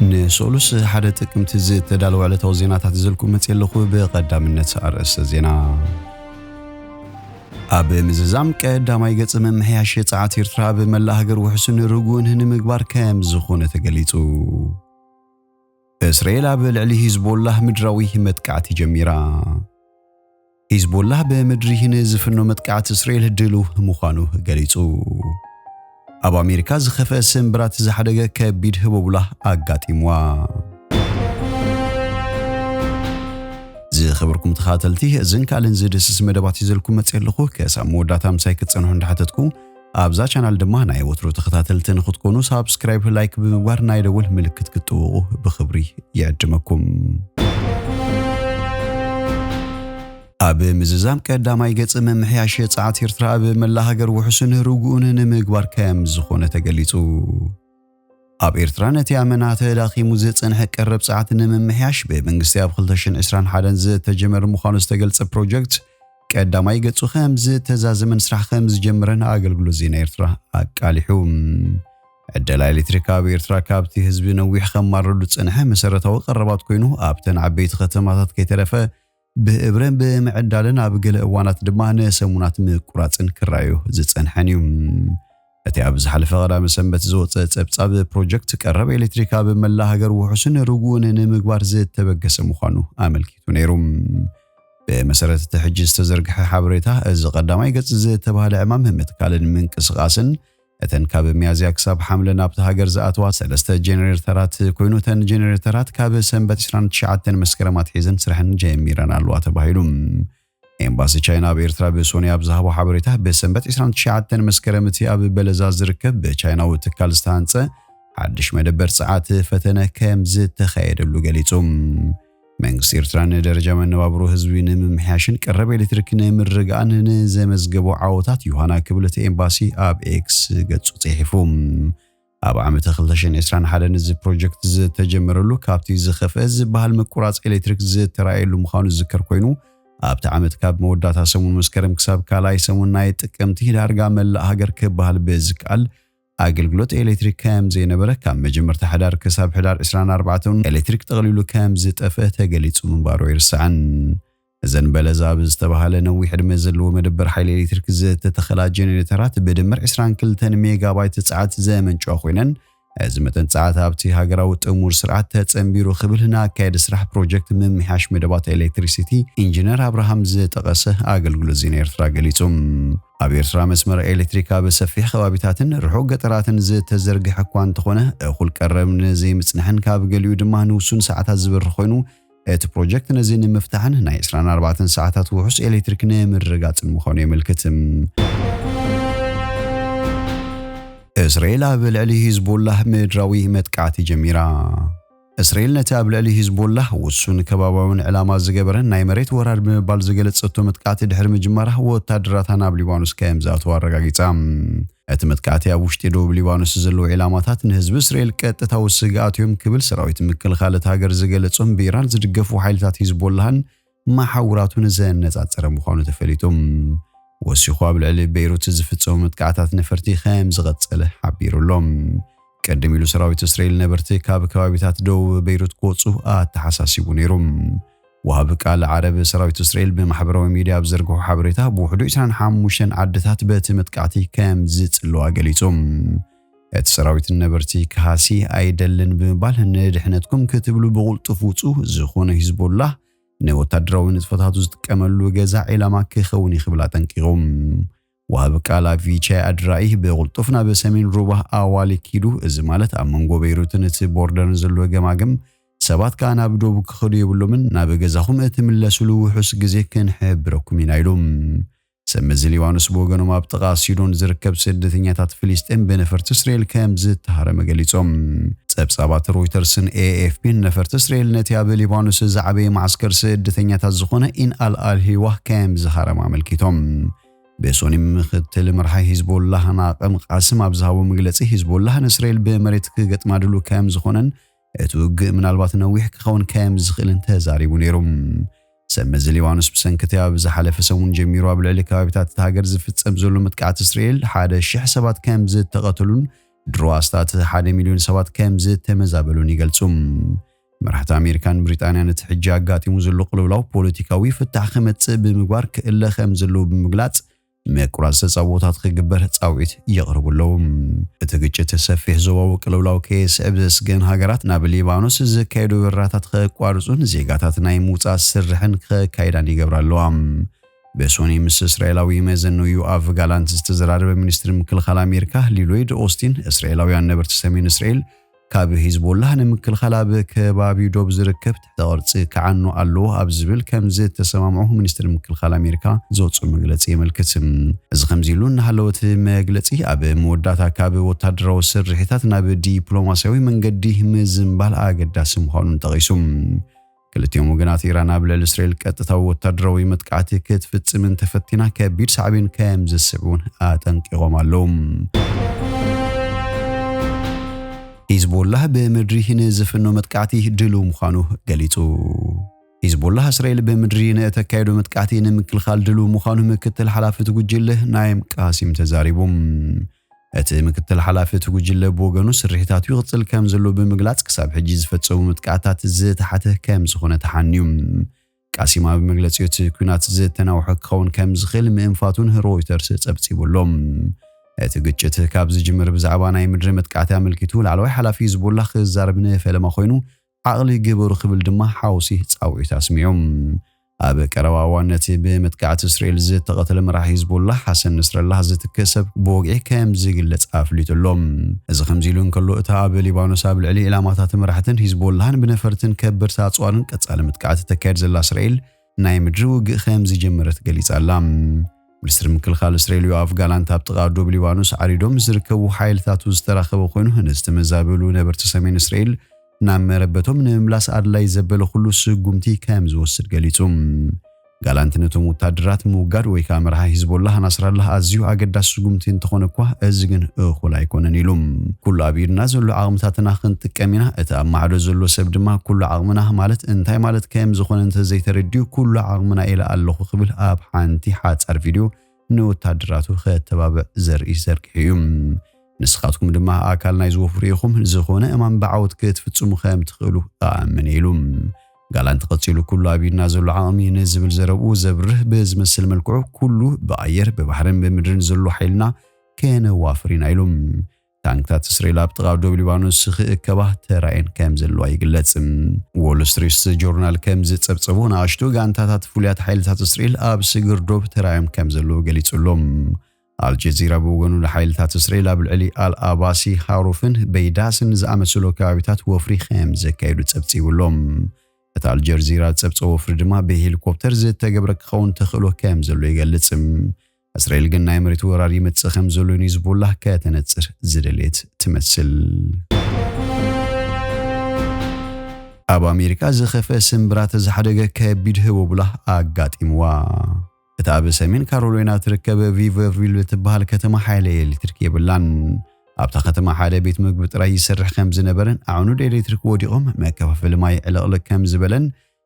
ንሰሉስ ሓደ ጥቅምቲ ዝተዳለወ ዕለታዊ ዜናታት ዘልኩ መጽእ ኣለኹ። ብቐዳምነት ኣርእስተ ዜና። ኣብ ምዝዛም ቀዳማይ ገጽ ምምሕያሽ ጸዓት ኤርትራ ኣብ መላእ ሃገር ውሕስን ርጉእን ንምግባር ከም ዝኾነ ተገሊጹ። እስራኤል ኣብ ልዕሊ ሂዝቦላህ ምድራዊ መጥቃዕቲ ጀሚራ። ሂዝቦላህ ብምድሪ ንዝፍኖ መጥቃዕቲ እስራኤል ድሉው ምዃኑ ገሊጹ። ኣብ ኣሜሪካ ዝኸፍአ ስምብራት ዝሓደገ ከቢድ ህቦብላ ኣጋጢምዋ። ዝኸበርኩም ተኸታተልቲ፣ እዝን ካልእን ዝድስስ መደባት ይዘልኩም መጽእ ኣለኹ። ከሳብ መወዳእታ ምሳይ ክትጸንሑ እንዳሓተትኩ፣ ኣብዛ ቻናል ድማ ናይ ወትሩ ተኸታተልቲ ንኽትኮኑ ሳብስክራይብ፣ ላይክ ብምግባር ናይ ደወል ምልክት ክትጥውቑ ብኽብሪ ይዕድመኩም። ኣብ ምዝዛም ቀዳማይ ገጽ ምምሕያሽ ጸዓት ኤርትራ ኣብ መላእ ሃገር ውሑስን ርጉእን ንምግባር ከም ዝኾነ ተገሊጹ። ኣብ ኤርትራ ነቲ ኣመና ተዳኺሙ ዝጸንሐ ቀረብ ጸዓት ንምምሕያሽ ብመንግስቲ ኣብ ክልተ ሽሕን ዕስራን ሓደን ዝተጀመረ ምዃኑ ዝተገልጸ ፕሮጀክት ቀዳማይ ገጹ ከም ዝተዛዘመን ስራሕ ከም ዝጀመረን ኣገልግሎት ዜና ኤርትራ ኣቃሊሑ። ዕደላ ኤሌክትሪክ ኣብ ኤርትራ ካብቲ ህዝቢ ነዊሕ ከማርረሉ ዝጸንሐ መሰረታዊ ቀረባት ኮይኑ፣ ኣብተን ዓበይቲ ከተማታት ከይተረፈ ብእብረን ብምዕዳልን ኣብ ገለ እዋናት ድማ ንሰሙናት ምቁራጽን ክረኣዩ ዝጸንሐን እዩ። እቲ ኣብ ዝሓለፈ ቀዳመ ሰንበት ዝወጸ ጸብጻብ ፕሮጀክት ቀረብ ኤሌክትሪክ ኣብ መላእ ሃገር ውሑስን ርጉእን ንምግባር ዝተበገሰ ምዃኑ ኣመልኪቱ ነይሩ። ብመሰረት እቲ ሕጂ ዝተዘርግሐ ሓበሬታ፣ እዚ ቀዳማይ ገጽ ዝተባህለ ዕማም ምትካልን ምንቅስቓስን እተን ካብ ሚያዝያ ክሳብ ሓምለ ናብቲ ሃገር ዝኣተዋ ሰለስተ ጀነሬተራት ኮይኑ፣ እተን ጀነሬተራት ካብ ሰንበት ዕስራን ትሽዓተን መስከረም ኣትሒዘን ስርሐን ጀሚረን ኣለዋ ተባሂሉ። ኤምባሲ ቻይና ኣብ ኤርትራ ብሶኒ ኣብ ዝሃቦ ሓበሬታ፣ ብሰንበት ዕስራን ትሽዓተን መስከረም እቲ ኣብ በለዛ ዝርከብ ብቻይናዊ ትካል ዝተሃንጸ ሓድሽ መደበር ጸዓት ፈተነ ከም ዝተኻየደሉ ገሊጹ። መንግስቲ ኤርትራ ንደረጃ መነባብሮ ህዝቢ ንምምሕያሽን ቀረብ ኤሌክትሪክ ንምርግኣን ንዘመዝገቦ ዓወታት ዮሃና ክብል እቲ ኤምባሲ ኣብ ኤክስ ገጹ ጽሒፉ። ኣብ ዓመተ ክልተ ሽሕን ዕስራን ሓደን እዚ ፕሮጀክት ዝተጀመረሉ ካብቲ ዝኸፍአ ዝበሃል ምቁራጽ ኤሌክትሪክ ዝተራእየሉ ምዃኑ ዝዝከር ኮይኑ፣ ኣብቲ ዓመት ካብ መወዳእታ ሰሙን መስከረም ክሳብ ካልኣይ ሰሙን ናይ ጥቅምቲ ዳርጋ መላእ ሃገር ክበሃል ብዝከኣል ኣገልግሎት ኤሌክትሪክ ከም ዘይነበረ፣ ካብ መጀመርታ ሕዳር ክሳብ ሕዳር ዕስራን ኣርባዕተን ኤሌክትሪክ ጠቕሊሉ ከም ዝጠፍአ ተገሊጹ ምንባሩ ኣይርሳዕን። እዘን በለዛ ኣብ ዝተባህለ ነዊሕ ዕድመ ዘለዎ መደበር ሓይሊ ኤሌክትሪክ ዝተተኸላ ጀነሬተራት ብድምር ዕስራን ክልተን ሜጋባይት ጸዓት ዘመንጭዋ ኮይነን፣ እዚ መጠን ጸዓት ኣብቲ ሃገራዊ ጥሙር ስርዓት ተጸንቢሩ ክብል ንኣካየዲ ስራሕ ፕሮጀክት ምምሕያሽ መደባት ኤሌክትሪሲቲ ኢንጂነር ኣብርሃም ዝጠቐሰ ኣገልግሎት ዜና ኤርትራ ገሊጹ። ኣብ ኤርትራ መስመር ኤሌክትሪክ ኣብ ሰፊሕ ከባቢታትን ርሑቕ ገጠራትን ዝተዘርግሐ እኳ እንተኾነ፣ እኹል ቀረብ ንዘይምጽንሕን ካብ ገሊኡ ድማ ንውሱን ሰዓታት ዝበርህ ኮይኑ፣ እቲ ፕሮጀክት ነዚ ንምፍታሕን ናይ ዕስራን ኣርባዕተን ሰዓታት ውሑስ ኤሌክትሪክ ንምርግጋጽን ምዃኑ የመልክት። እስራኤል ኣብ ልዕሊ ሂዝቦላህ ምድራዊ መጥቃዕቲ ጀሚራ። እስራኤል ነቲ ኣብ ልዕሊ ሂዝቦላህ ውሱን ከባባውን ዕላማ ዝገበረን ናይ መሬት ወራር ብምባል ዝገለጸቶ መጥቃዕቲ ድሕሪ ምጅማራ፣ ወታደራታ ናብ ሊባኖስ ከም ዝኣተዋ ኣረጋጊጻ። እቲ መጥቃዕቲ ኣብ ውሽጢ ደቡብ ሊባኖስ ዘለዉ ዒላማታት ንህዝቢ እስራኤል ቀጥታዊ ስግኣት እዮም ክብል ሰራዊት ምክልኻል እታ ሃገር ዝገለጾም ብኢራን ዝድገፉ ሓይልታት ሂዝቦላህን መሓውራቱን ዘነጻጸረ ምዃኑ ተፈሊጡ። ወሲኹ ኣብ ልዕሊ ቤይሩት ዝፍጸሙ መጥቃዕታት ነፈርቲ ከም ዝቐጸለ ሓቢሩ ኣሎ። ቀደም ኢሉ ሰራዊት እስራኤል ነበርቲ ካብ ከባቢታት ደቡብ ቤይሩት ክወጹ ኣተሓሳሲቡ ነይሩ። ወሃቢ ቃል ዓረብ ሰራዊት እስራኤል ብማሕበራዊ ሚድያ ኣብ ዘርግሖ ሓበሬታ፣ ብውሕዱ ዕስራን ሓሙሽተን ዓድታት በቲ መጥቃዕቲ ከም ዝጽልዋ ገሊጹ። እቲ ሰራዊት ነበርቲ ክሃሲ ኣይደልን ብምባል፣ ንድሕነትኩም ክትብሉ ብቕልጡፍ ውጹ፣ ዝኾነ ሂዝቦላህ ንወታደራዊ ንጥፈታቱ ዝጥቀመሉ ገዛ ዒላማ ክኸውን እዩ ክብል ኣጠንቂቑ። ወሃቢ ቃል ኣቪቻይ ኣድራኢ ብቕልጡፍ ናብ ሰሜን ሩባ ኣዋሊ ኪዱ፣ እዚ ማለት ኣብ መንጎ ቤይሩትን እቲ ቦርደርን ዘሎ ገማግም፣ ሰባት ከኣ ናብ ደቡብ ክኸዱ የብሎምን፣ ናብ ገዛኹም እትምለሱሉ ውሑስ ግዜ ክንሕብረኩም ኢና ኢሉ። ሰብ መዚ ሊባኖስ ብወገኖም ኣብ ጥቓ ሲዶን ዝርከብ ስደተኛታት ፍልስጤም ብነፈርቲ እስራኤል ከም ዝተሃረመ ገሊጾም። ጸብጻባት ሮይተርስን ኤኤፍፒን ነፈርቲ እስራኤል ነቲ ኣብ ሊባኖስ ዝዓበየ መዓስከር ስደተኛታት ዝኾነ ኢን ኣል ኣልሂዋ ከም ዝሃረመ ኣመልኪቶም። ብሶኒ ምክትል መርሓ ሂዝቦላህ ናቅም ቃስም ኣብ ዝሃቦ መግለጺ፣ ሂዝቦላህ ንእስራኤል ብመሬት ክገጥማ ድሉ ከም ዝኾነን እቲ ውግእ ምናልባት ነዊሕ ክኸውን ከም ዝኽእልን ተዛሪቡ ነይሩ። ሰብ መዚ ሊባኖስ ብሰንኪ እቲ ኣብ ዝሓለፈ ሰሙን ጀሚሩ ኣብ ልዕሊ ከባቢታት እታ ሃገር ዝፍጸም ዘሎ መጥቃዕቲ እስራኤል ሓደ ሽሕ ሰባት ከም ዝተቐተሉን ድሮ ኣስታት ሓደ ሚልዮን ሰባት ከም ዝተመዛበሉን ይገልጹ። መራሕቲ ኣሜሪካን ብሪጣንያን እቲ ሕጂ ኣጋጢሙ ዘሎ ቅልውላው ፖለቲካዊ ፍታሕ ክመጽእ ብምግባር ክእለ ከም ዘለዎ ብምግላጽ፣ ምቁራጽ ተጻብኦታት ክግበር ጻውዒት የቕርቡ ኣለዉ። እቲ ግጭት ሰፊሕ ዞባዊ ቅልውላው ከየስዕብ ዘስገን ሃገራት ናብ ሊባኖስ ዘካየዱ በረራታት ከቋርጹን ዜጋታት ናይ ምውጻእ ስርሕን ከካይዳን ይገብራ ኣለዋ። ብሶኒ ምስ እስራኤላዊ መዘኑ ዮኣቭ ጋላንት ዝተዘራረበ ሚኒስትሪ ምክልኻል ኣሜሪካ ሊሎይድ ኦስቲን፣ እስራኤላውያን ነበርቲ ሰሜን እስራኤል ካብ ሂዝቦላህ ንምክልኻል ኣብ ከባቢ ዶብ ዝርከብ ትሕተ ቅርጺ ክዓኑ ኣለዎ ኣብ ዝብል ከም ዝተሰማምዑ ሚኒስትሪ ምክልኻል ኣሜሪካ ዘውፅኡ መግለፂ የመልክት። እዚ ከምዚ ኢሉ እናሃለወ እቲ መግለፂ ኣብ መወዳእታ ካብ ወታደራዊ ስርሒታት ናብ ዲፕሎማሲያዊ መንገዲ ምዝንባል ኣገዳሲ ምዃኑን ጠቒሱ። ክልቲኦም ወገናት ኢራን ኣብ ልዕሊ እስራኤል ቀጥታዊ ወታደራዊ መጥቃዕቲ ክትፍጽም እንተፈቲና ከቢድ ሳዕቤን ከም ዝስዕብ እውን ኣጠንቂቖም ኣለዉ። ሂዝቦላህ ብምድሪ ንዝፍኖ መጥቃዕቲ ድሉው ምዃኑ ገሊጹ። ሂዝቦላህ እስራኤል ብምድሪ ንእተካየዶ መጥቃዕቲ ንምክልኻል ድሉው ምዃኑ ምክትል ሓላፊ እቲ ጉጅለ ናይም ቃሲም ተዛሪቡ። እቲ ምክትል ሓላፊ እቲ ጉጅለ ብወገኑ ስርሒታቱ ይቕጽል ከም ዘሎ ብምግላጽ ክሳብ ሕጂ ዝፈጸሙ መጥቃዕታት ዝተሓተ ከም ዝኾነ ተሓንዩ። ቃሲም ኣብ መግለጺኡ እቲ ኲናት ዝተናውሐ ክኸውን ከም ዝኽእል ምእንፋቱን ሮይተርስ ጸብጺቡ ኣሎ። እቲ ግጭት ካብ ዝጅምር ብዛዕባ ናይ ምድሪ መጥቃዕቲ ኣመልኪቱ ላዕለዋይ ሓላፊ ሂዝቦላ ክዛረብ ንፈለማ ኮይኑ ዓቕሊ ግበሩ ክብል ድማ ሓውሲ ጻውዒት ኣስሚዑ። ኣብ ቀረባ እዋን ነቲ ብመጥቃዕቲ እስራኤል ዝተቐተለ መራሒ ሂዝቦላ ሓሰን ነስረላህ ዝትክእ ሰብ ብወግዒ ከም ዝግለጽ ኣፍሊጡ ኣሎ። እዚ ከምዚ ኢሉ እንከሎ እታ ኣብ ሊባኖስ ኣብ ልዕሊ ኢላማታት መራሕትን ሂዝቦላህን ብነፈርትን ከበድቲ ኣጽዋርን ቀጻሊ መጥቃዕቲ ተካየድ ዘላ እስራኤል ናይ ምድሪ ውግእ ከም ዝጀመረት ገሊጻ ኣላ። ሚኒስትሪ ምክልኻል እስራኤል ዮኣፍ ጋላንት ኣብ ጥቓ ዶብ ሊባኖስ ዓሪዶም ዝርከቡ ሓይልታቱ ዝተራኸበ ኮይኑ ንዝተመዛበሉ ነበርቲ ሰሜን እስራኤል ናብ መረበቶም ንምምላስ ኣድላይ ዘበለ ኩሉ ስጉምቲ ከም ዝወስድ ገሊጹ። ጋላንት ነቶም ወታደራት ምውጋድ ወይ ከዓ መርሓ ሂዝቦላህ ናስራላህ ኣዝዩ ኣገዳሲ ስጉምቲ እንተኾነ እኳ እዚ ግን እኹል ኣይኮነን ኢሉ። ኩሉ ኣብ ኢድና ዘሎ ዓቕምታትና ክንጥቀም ኢና። እቲ ኣብ ማዕዶ ዘሎ ሰብ ድማ ኩሉ ዓቕምና ማለት እንታይ ማለት ከም ዝኾነ እንተዘይተረድዩ ኩሉ ዓቕምና ኢለ ኣለኹ ክብል ኣብ ሓንቲ ሓጻር ቪድዮ ንወታደራቱ ከተባብዕ ዘርኢ ዘርጊሑ እዩ። ንስኻትኩም ድማ ኣካል ናይዚ ወፍሪ ኢኹም፣ ዝኾነ እማን ብዓወት ክትፍጽሙ ከም ትኽእሉ እኣምን ኢሉ። ጋላንት ቀጺሉ ኩሉ ኣብ ኢድና ዘሎ ዓቕሚ ንዝብል ዘረብኡ ዘብርህ ብዝመስል መልክዑ ኩሉ ብኣየር ብባሕርን ብምድርን ዘሎ ሓይልና ከነዋፍር ኢና ኢሉ። ታንክታት እስራኤል ኣብ ጥቓ ዶብ ሊባኖስ ክእከባ ተራእየን ከም ዘለዋ ይግለጽ። ዎል ስትሪት ጆርናል ከም ዝጸብጸቦ ንኣሽቱ ጋንታታት ፍሉያት ሓይልታት እስራኤል ኣብ ስግር ዶብ ተራእዮም ከም ዘለዉ ገሊጹ ኣሎ። ኣልጀዚራ ብወገኑ ንሓይልታት እስራኤል ኣብ ልዕሊ ኣልኣባሲ ሃሩፍን በይዳስን ዝኣመሰሉ ከባቢታት ወፍሪ ከም ዘካየዱ ጸብጺቡ ኣሎ። እቲ ኣልጀዚራ ዝጸብጸቦ ወፍሪ ድማ ብሄሊኮፕተር ዝተገብረ ክኸውን ተኽእሎ ከም ዘሎ ይገልጽ። እስራኤል ግን ናይ መሬት ወራር ይመጽእ ከም ዘሎ ንሂዝቦላህ ከተነጽር ዝደልየት ትመስል። ኣብ ኣሜሪካ ዝኸፍአ ስምብራት ዝሓደገ ከቢድ ህቦብላ ኣጋጢምዋ። እታ ኣብ ሰሜን ካሮላይና ትርከብ ቪቨርቪል እትበሃል ከተማ ሓይሊ ኤሌክትሪክ የብላን። ኣብታ ከተማ ሓደ ቤት ምግቢ ጥራይ ይሰርሕ ከም ዝነበረን ኣዕኑድ ኤሌክትሪክ ወዲቖም መከፋፈሊ ማይ ዕልቕልቕ ከም ዝበለን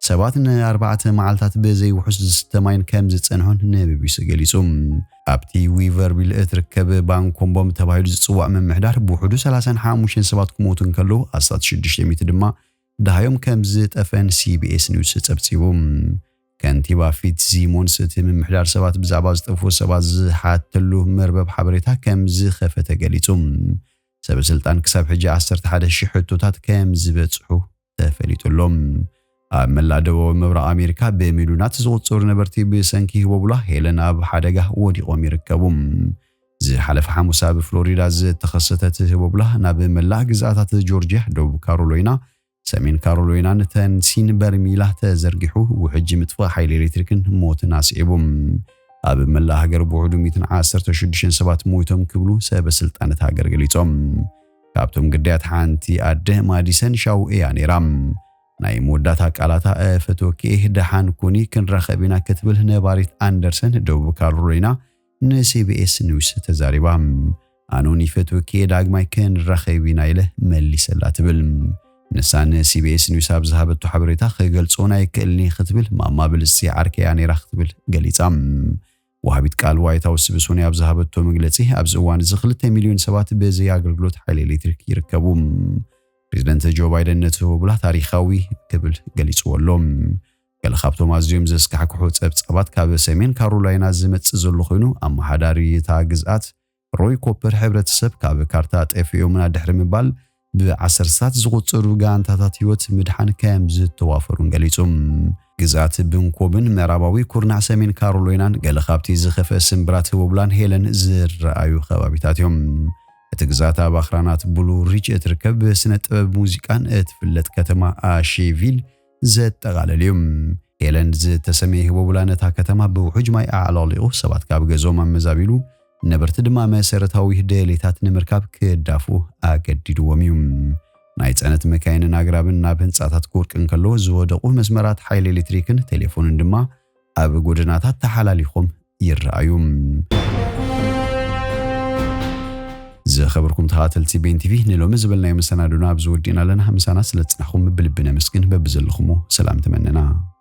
ሰባት ንኣርባዕተ መዓልታት ብዘይ ውሑስ ዝስተ ማይን ከም ዝጸንሑን ንቢቢሲ ገሊጹ። ኣብቲ ዊቨርቪል እትርከብ ባንኮምቦም ተባሂሉ ዝጽዋዕ ምምሕዳር ብውሕዱ ሰላሳን ሓሙሽተን ሰባት ክሞቱ እንከለዉ ኣስታት ሽዱሽተ ሚእቲ ድማ ደሃዮም ከም ዝጠፈን ሲቢኤስ ኒውስ ጸብጺቡ። ከንቲባ ፊትዚሞንስ እቲ ምምሕዳር ሰባት ብዛዕባ ዝጠፍኡ ሰባት ዝሓተሉ መርበብ ሓበሬታ ከም ዝኸፈተ ገሊጹ። ሰበ ስልጣን ክሳብ ሕጂ ዓሰርተ ሓደ ሺሕ ሕቶታት ከም ዝበጽሑ ተፈሊጡ ኣሎ። ኣብ መላእ ደቡባዊ ምብራቕ ኣሜሪካ ብሚልዮናት ዝቑጸሩ ነበርቲ ብሰንኪ ህቦብላ ሄለን ኣብ ሓደጋ ወዲቖም ይርከቡ። ዝሓለፈ ሓሙስ ኣብ ፍሎሪዳ ዝተኸሰተት ህቦብላ ናብ መላእ ግዝኣታት ጆርጅያ፣ ደቡብ ካሮሎይና፣ ሰሜን ካሮሎይናን ተነሲን በርሚላ ተዘርጊሑ ውሕጅ ምጥፋእ ሓይሊ ኤሌክትሪክን ሞትን ኣስዒቡ። ኣብ መላእ ሃገር ብውሕዱ ሚእትን ዓሰርተ ሽዱሽተን ሰባት ሞይቶም ክብሉ ሰበ ስልጣን እታ ሃገር ገሊጾም። ካብቶም ግዳያት ሓንቲ ኣደ ማዲሰን ሻው እያ ነይራ። ናይ መወዳእታ ቃላታ "እፈትወኪ እየ፣ ደሓን ኩኒ፣ ክንራኸብ ኢና" ክትብል ነባሪት ኣንደርሰን ደቡብ ካሮሎይና ንሲቢኤስ ኒውስ ተዛሪባ። "ኣነ እውን ይፈትወኪ እየ፣ ዳግማይ ክንራኸብ ኢና" ኢለ መሊሰላ ትብል። ንሳ ንሲቢኤስ ኒውስ ኣብ ዝሃበቶ ሓበሬታ "ክገልጾ ኣይክእልን እየ" ክትብል፣ "ማማ ብልጽቲ ዓርከይ እያ ነይራ" ክትብል ገሊጻ። ወሃቢት ቃል ዋይት ሃውስ ብሶኒ ኣብ ዝሃበቶ መግለጺ፣ ኣብዚ እዋን እዚ ክልተ ሚልዮን ሰባት ብዘይ ኣገልግሎት ሓይሊ ኤሌክትሪክ ይርከቡ። ፕሬዚደንት ጆ ባይደን ነቲ ህቦብላ ታሪኻዊ ክብል ገሊጽዎ ኣሎ። ገለ ካብቶም ኣዝዮም ዘስካሕክሑ ጸብጻባት ካብ ሰሜን ካሮላይና ዝመጽእ ዘሎ ኮይኑ፣ ኣመሓዳሪ እታ ግዝኣት ሮይ ኮፐር ሕብረተሰብ ካብ ካርታ ጠፊኦምና ድሕሪ ምባል ብዓሰርታት ዝቑጸሩ ጋንታታት ህይወት ምድሓን ከም ዝተዋፈሩን ገሊጹ። ግዝኣት ብንኮብን ምዕራባዊ ኩርናዕ ሰሜን ካሮላይናን ገለ ካብቲ ዝኸፍአ ስምብራት ህቦብላን ሄለን ዝረኣዩ ከባቢታት እዮም። እቲ ግዝኣት ኣብ ኣኽራናት ብሉ ሪጅ እትርከብ ብስነ ጥበብ ሙዚቃን እትፍለጥ ከተማ ኣሼቪል ዘጠቓለል እዩ። ሄለን ዝተሰመየ ህቦብላ ነታ ከተማ ብውሑጅ ማይ ኣዕለቕሊቑ ሰባት ካብ ገዝኦም ኣመዛቢሉ፣ ነበርቲ ድማ መሰረታዊ ድሌታት ንምርካብ ክዳፍኡ ኣገዲድዎም እዩ። ናይ ጽዕነት መካይንን ኣግራብን ናብ ህንጻታት ክወድቂ እንከሎ፣ ዝወደቑ መስመራት ሓይሊ ኤሌክትሪክን ቴሌፎንን ድማ ኣብ ጎደናታት ተሓላሊኾም ይረኣዩ። ዝኸበርኩም ተኸታተልቲ ቤን ቲቪ፣ ንሎሚ ዝበልናዮ መሰናዶና ኣብዚ ወዲእና ኣለና። ምሳና ስለ ዝጸናሕኩም ብልቢ ነመስግን። በብዘለኹሞ ሰላም ትመነና።